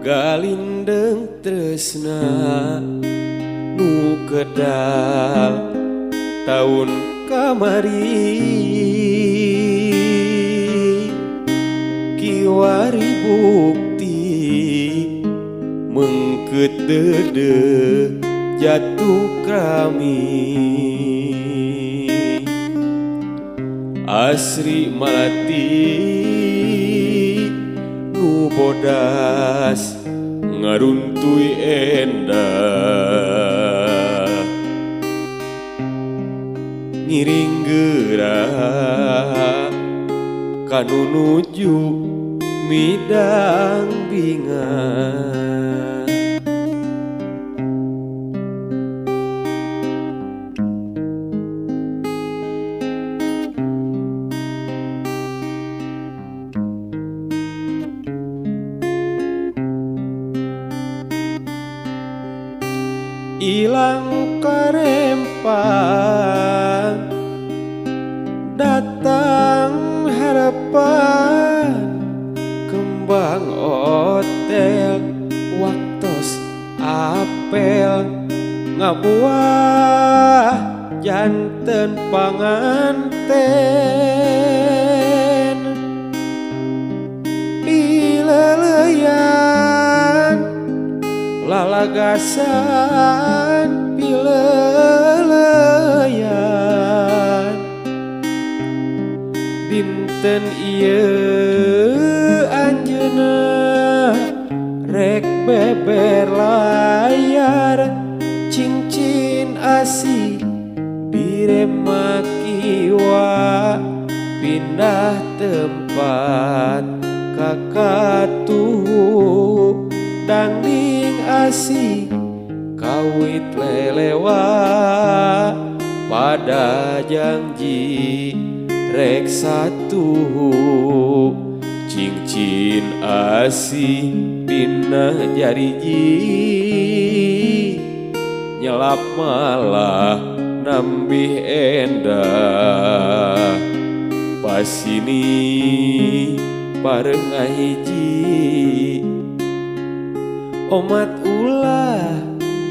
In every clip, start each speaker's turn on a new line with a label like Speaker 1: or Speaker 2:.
Speaker 1: Galindeng tresna nu kedal taun kamari, kiwari bukti mengket dede jatuh krami. Asri malati nu bodas ngaruntui endah, ngiring geura kanu nuju midang bingah. Ilang karempang datang harapan, kembang hotel waktos apel ngabuah janten panganten. Pileleyan lalagasan pileleyan, dinten ieu anjeunna rek beber layar, cincin asih direma kiwa pindah tempat kakatuh dangding asih kawit lelewa pada janji rek satu. Cincin asih dina jariji nyelap malah nambih endah, pasini bareng ngahiji omat ulah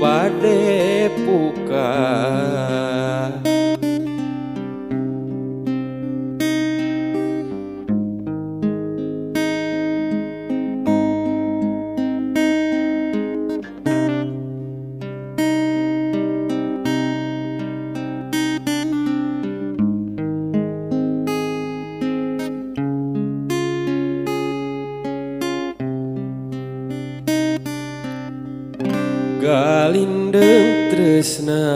Speaker 1: bade puka. Galindeng tresna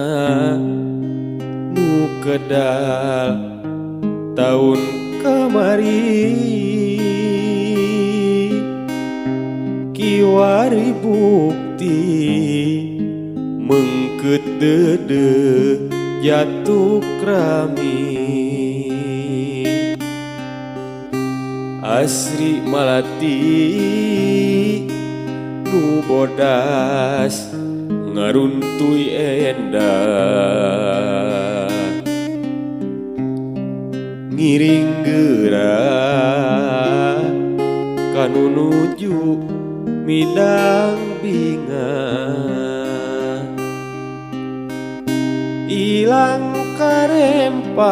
Speaker 1: nu kedal taun kamari, kiwari bukti mengket dede jatuh krami. Asri malati nu bodas ngaruntui endah, ngiring geura kanu nuju midang bingah. Ilang karempang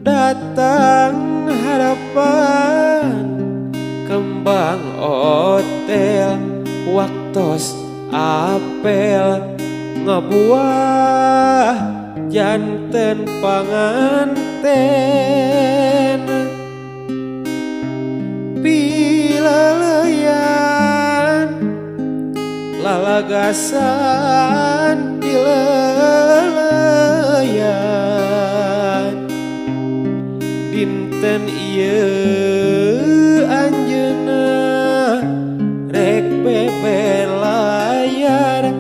Speaker 1: datang harapan, kembang hotel waktos apel ngabuah janten panganten. Pileleyan lalagasan pileleyan, dinten ieu anjeunna rek beber layar,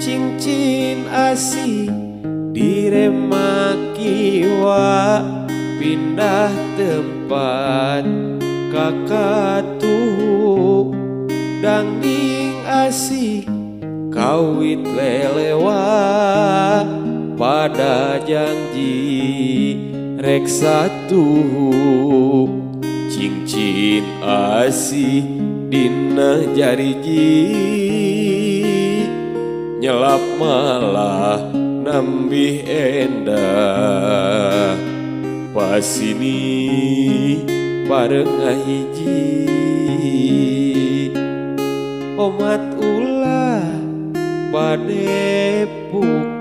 Speaker 1: cincin asih direma kiwa pindah tempat kakatuh dangding asih kawit lelewa pada janji rek satu. Cincin asih dina jariji, nyelap malah nambih endah. Pasini bareng ngahiji, omat ulah padepukan.